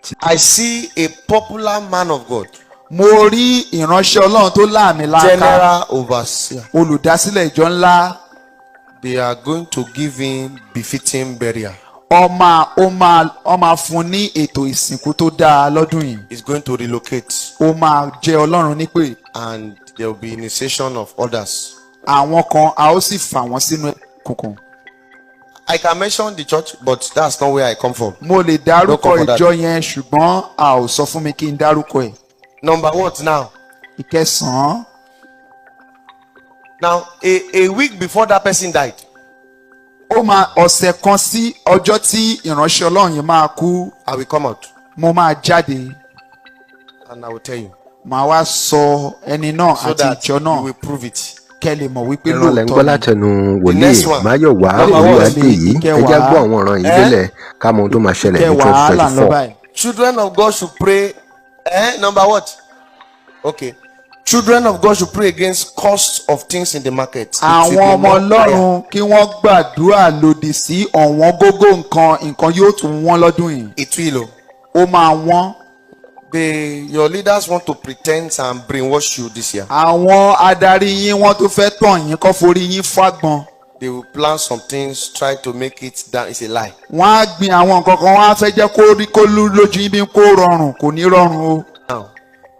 Àti I see a popular man of God, Mo rí ìránṣẹ́ Ọlọ́run tó láàmìlaaka, general overseer. olùdásílẹ̀ ìjọ ńlá. They are going to give him befitting burial. Ọmọ ó máa ó máa fún ní ètò ìsìnkú tó dáa lọ́dún yìí. He's going to relocate Ó máa jẹ́ Ọlọ́run nípè. and there will be initiation of others. Àwọn kan a ó sì fà wọ́n sínú òkùnkùn. I can mention the church, but that's not where I come from. Mo lè dárúkọ No come for that. ìjọ yẹn, ṣùgbọ́n a ò sọ fún mi kí n dárúkọ ẹ̀. Number what now? Ìkẹsàn-án. Now, a week before that person died, Ó máa ọ̀sẹ̀ kan sí ọjọ́ tí ìránṣẹ́ Ọlọ́run yìí máa kú, I will come out mo máa jáde, and I will tell you màá wá sọ ẹni náà so àti that ìjọ náà you will prove it. kẹ́ lè mọ̀ wípé Ìran lẹ̀ ń gbọ́ lóòótọ́ ni. látẹnu The next wòlíì one. Máyọ̀wá Number one. Olúwadéyìí. Ẹ Ìkẹwàá. já gbọ́ àwọn ọ̀ràn yìí Eh? délẹ̀ ká mọ ohun tó máa ṣẹlẹ̀ ní Ìkẹwàá twenty là ń twenty lọ four. báyìí. Children of God should pray. Eh? Number what? Okay. Children of God should pray against cost of things in the market. It will Àwọn be ọmọ more higher. Ọlọ́run kí wọ́n gbàdúrà lòdì sí ọ̀wọ́n gógó nǹkan. Nǹkan yóò tún wọ́n lọ́dún yìí. It will. Oh. Ó máa wọ́n. Your leaders want to pretend and brainwash you this year. Àwọn adarí yín, wọ́n tó fẹ́ tàn yín kọ́ forí yín fágbọn. They will plan some things, try to make it down. It's a lie. Wọ́n á gbin àwọn nǹkan kan, wọ́n á fẹ́ jẹ́ kó rí kó lójú yín bí kó rọrùn. Kò ní rọrùn o. Now,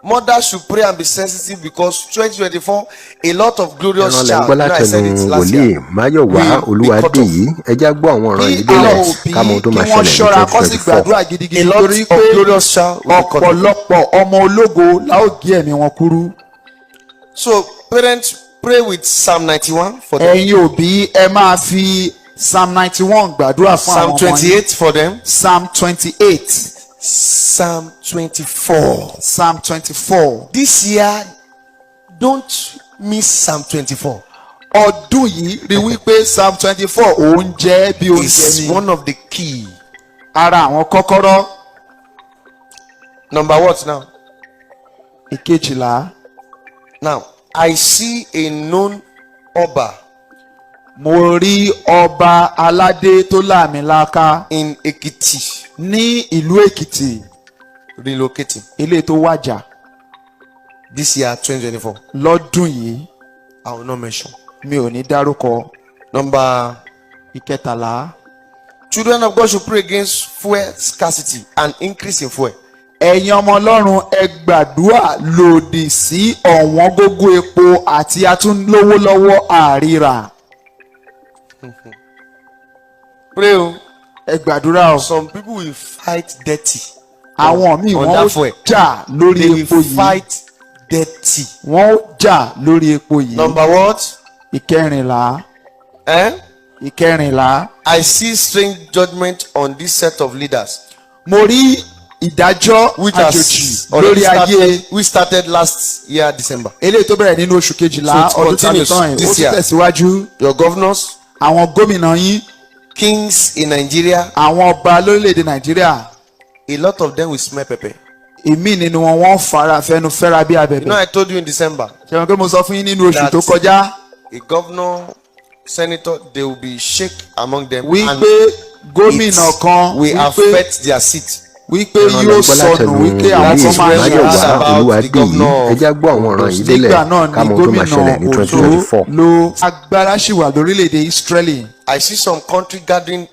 mothers should pray and be sensitive because 2024, a lot of glorious Ìran lẹ̀ ń child. gbọ́ You know, I said látẹnu it last wòlíì year. Máyọ̀wá Will be cut off. Olúwadéyìí. Ẹ já gbọ́ àwọn ọ̀ràn Kí yìí délẹ̀ àwọn òbí ká mọ ohun tó kí máa wọ́n ṣẹlẹ̀ ní ṣọ́ra twenty kó sì twenty four. gbàdúrà A gidigidi lot torí of pé glorious child will be cut off. ọ̀pọ̀lọpọ̀ ọmọ ológo la ó gé ẹ̀mí wọn kúrú. So, parents, pray with Psalm 91 for them. Ẹ̀yin òbí, ẹ máa fi Psalm 91 gbàdúrà fún Psalm àwọn ọmọ yín. 28 for them. Psalm 28. Psalm 24. Psalm 24. This year, don't miss Psalm 24. Ọdún yìí, rí wípé Psalm 24 òun jẹ́ bí oúnjẹ It's ni. one of the key. Ara àwọn kọ́kọ́rọ́. Number what now? Ìkejìlá. Now, I see a known Oba Mo rí ọba aládé tó láàmìlaaka in Ekiti ní ìlú Èkìtì relocating ilé tó wàjà this year, 2024. lọ́dún yìí. I will not mention. Mi ò ní dárúkọ. Number Ìkẹtàlá. Children of God should pray against fuel scarcity and increase in fuel. Ẹ̀yin ọmọ Ọlọ́run, ẹ gbàdúrà lòdì sí ọ̀wọ́n gógó epo àti atúnlówó lọ́wọ́ àríra. Pray o. Ẹ gbàdúrà o. Some people will fight dirty. Àwọn míì, On wọ́n that ó fuel. jà lórí They will epo yìí. fight dirty. Wọ́n ó jà lórí epo yìí. Number what? Ìkẹrìnlá. Eh? Ìkẹrìnlá. I see strange judgment on this set of leaders, Mo rí ìdájọ́ which àjòjì has already lórí ayé started, which started last year December. eléyìí tó bẹ̀rẹ̀ nínú oṣù kejìlá So it ọdún tàbí continues tán yìí, ó this tún year. tẹ̀síwájú. Your governors, Àwọn gómìnà yín, kings in Nigeria, àwọn ọba lórílẹ̀‐èdè Nàìjíríà, a lot of them will smell pepper. ìmí nínú wọn, wọ́n fara fẹnu fẹ́ra bí abẹ̀bẹ̀. I told you in December, Ṣé wọn pé mo sọ fún yín nínú oṣù tó kọjá a governor, senator, they will be shake among them and wípé gómìnà it kan will wípé affect their seat. wípé Ìran lẹ̀ yóò ń gbọ́ sọnù, látẹnu wípé àwọn wòlíì kan máa Máyọ̀wá ṣe About the Olúwadéyìí. governor Ẹ já gbọ́ àwọn ọ̀ràn yìí délẹ̀ Nígbà náà ká ni mọ ohun tó máa gómìnà ṣẹlẹ̀ ní twenty Ondo twenty four. ló agbára ṣì wà lórílẹ̀‐èdè Israeli. I see some country gathering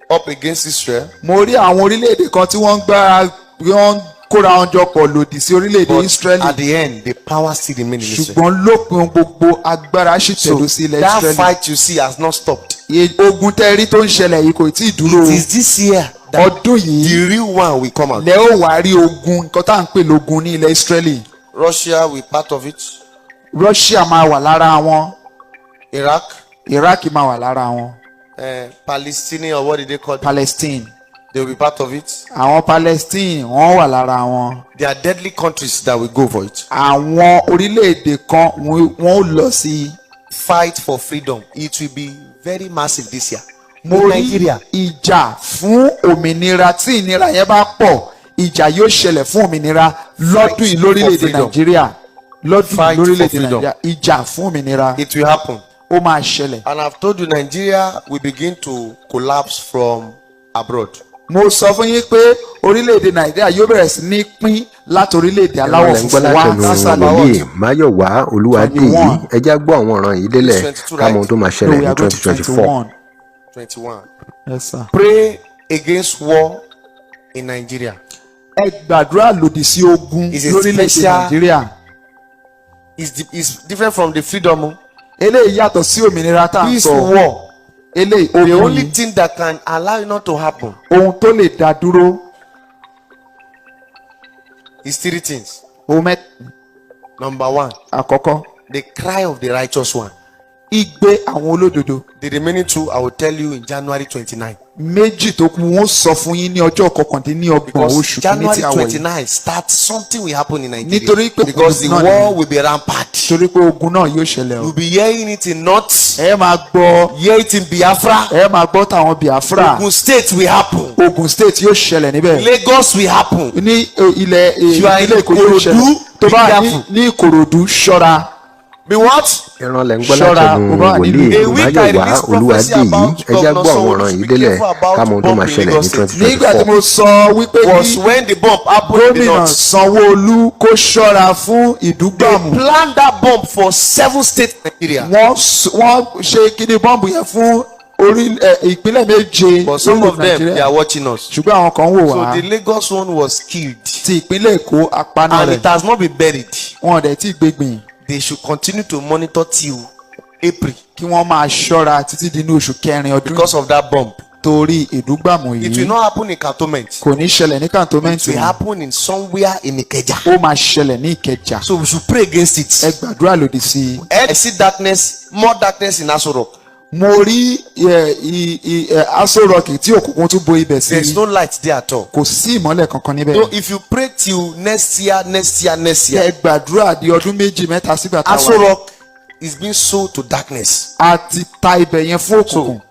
up against Israel, Mo rí àwọn orílẹ̀-èdè kan tí wọ́n ń gbára, wọ́n ń kóra wọn jọ pọ̀ lòdì sí orílẹ̀-èdè but Israeli, at the end, the power still remain in Israel. ṣùgbọ́n lópin ohun gbogbo, agbára ṣì So tẹ̀dó sí ilẹ̀ that Israeli. fight you see has not stopped. Ogun tẹ́ rí tó ń ṣẹlẹ̀ yìí kò tí ì dúró. It is this year that Ọdún yìí the real one will come out. lẹ́ ó wá rí ogun, nǹkan tá à ń pè lógun ní ilẹ̀ Israeli. Russia will part of it. Russia máa wà lára wọn. Iraq, Iraq máa wà lára wọn. Palestine, or what did they call them? Palestine. They will be part of it. Àwọn Palestine, wọ́n wà lára wọn. There are deadly countries that will go for it. Àwọn orílẹ̀-èdè kan, wọ́n ó lọ sí i. Fight for freedom. It will be very massive this year. Mo In rí Nigeria, ìjà fún òmìnira. Tí ìnira yẹn bá pọ̀, ìjà yóò ṣẹlẹ̀ fún òmìnira lọ́dún yìí lórílẹ̀‐èdè freedom. Nàìjíríà lọ́dún yìí Fight for lórílẹ̀‐èdè freedom. Nàìjíríà, ìjà fún òmìnira, It will happen. ó máa ṣẹlẹ̀. And I've told you, Nigeria will begin to collapse from abroad. Mo sọ fún yín pé orílẹ̀-èdè Nàìjíríà yóò bẹ̀rẹ̀ sí ní pín láti orílẹ̀-èdè Ẹran aláwọ̀ lẹ̀ ń gbọ́ funfun wá látẹnu sásàlẹ̀. wòlíì Máyọ̀wá Olúwadéyí. 21. Ẹ já gbọ́ àwọn ọ̀ràn yìí délẹ̀, 22, ká mọ ohun right? tó máa No, ṣẹlẹ̀ we ní are going to 2024. 21. 21. Yes, sir. Pray against war in Nigeria. Ẹ gbàdúrà lòdì sí ogun It's a lórílẹ̀-èdè Nàìjíríà. It's different from the freedom, oh. Eléyìí yàtọ̀ sí òmìnira tá à ń This sọ. war, Eléyìí the ogun only yìí, thing that can allow it not to happen ohun tó lè dá dúró, is three things. ohun mẹ́ta. Number one, Àkọ́kọ́, the cry of the righteous one. Igbe àwọn olódodo. The remaining two, I will tell you in January 29. Méjì tó kù, wọ́n sọ fún yín ní ọjọ́ 29 Because oṣù kìíní January tí a wọ̀ yìí. 29 starts, something will happen in Nigeria. Nítorí pé Because the náà war ni. will be rampant. Torí pé ogun náà yóò ṣẹlẹ̀ o. You'll be hearing it in North, Ẹ máa gbọ́, hear it in Biafra. ẹ máa gbọ́ tàwọn Biafra. Ogun State will happen. Ogun State yóò ṣẹlẹ̀ níbẹ̀. Lagos will happen. Ní ilẹ̀ You are in ìpínlẹ̀ Èkó yóò ṣẹlẹ̀. Ikorodu, Tó be bá wà ní careful. ní Ìkòròdú, ṣọ́ra. Be what? Ẹran lẹ̀ ń gbọ́ Ṣọ́ra, látẹnu ó bá wà wòlíì nílùú. A week I Máyọ̀wá released prophecy Olúwadéyí. about Ẹ já Governor gbọ́ àwọn Sanwo-Olu ọ̀ràn should yìí be délẹ̀, careful about ká mọ ohun tó bomb máa in ṣẹlẹ̀ ní Lagos State. Nígbà tí 2024. mo sọ wípé Was kí when the bomb happened in the gómìnà north. Sanwó-Olú kó ṣọ́ra fún They ìdúgbàmù. planned that bomb for seven states in Nigeria. Wọ́n ṣe kíní bọ́ǹbù yẹn fún orí ìpínlẹ̀ méje But some lórílẹ̀ of them, they Nàìjíríà. are watching us. Ṣùgbọ́n àwọn kan wò So wá. the Lagos one was killed Ti ìpínlẹ̀ Èkó, apaná and rẹ̀. it has not been buried. Wọn ò dẹ̀ tí ì gbégbìn. They should continue to monitor till April Kí wọ́n máa ṣọ́ra títí di inú oṣù kẹrin ọdún because of that bomb. torí ìdúgbàmù It will yìí. not happen in cantonment. Kò ní ṣẹlẹ̀ ní It kàntómẹ́ǹtì. will happen in somewhere in Ikeja. Ó máa ṣẹlẹ̀ ní Ìkẹjà. So we should pray against Ẹ it. gbàdúrà lòdì sí i. I see darkness, more darkness in Aso Rock. Mo rí Aso Rock tí òkùnkùn tún bo ibẹ̀ sí. There is no light there at all. Kò sí ìmọ́lẹ̀ kankan níbẹ̀. So if you pray till next year, next year, next year, Ẹ gbàdúrà di ọdún 2, 3 sígbà tá a Aso wà. Rock is being sold to darkness. A ti ta ibẹ̀ yẹn fún òkùnkùn.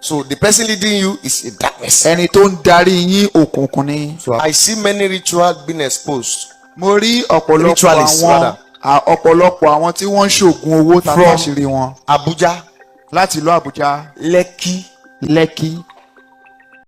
So the person leading you is in darkness. Ẹni tó ń darí yín, òkùnkùn ni. So I see many rituals being exposed Mo rí ọ̀pọ̀lọpọ̀ Ritualists, àwọn rather. ọ̀pọ̀lọpọ̀ àwọn tí wọ́n ń ṣoògùn owó tàbí àṣírí wọn Abuja, láti ìlú Àbújá, Lekki, Lẹ́kí,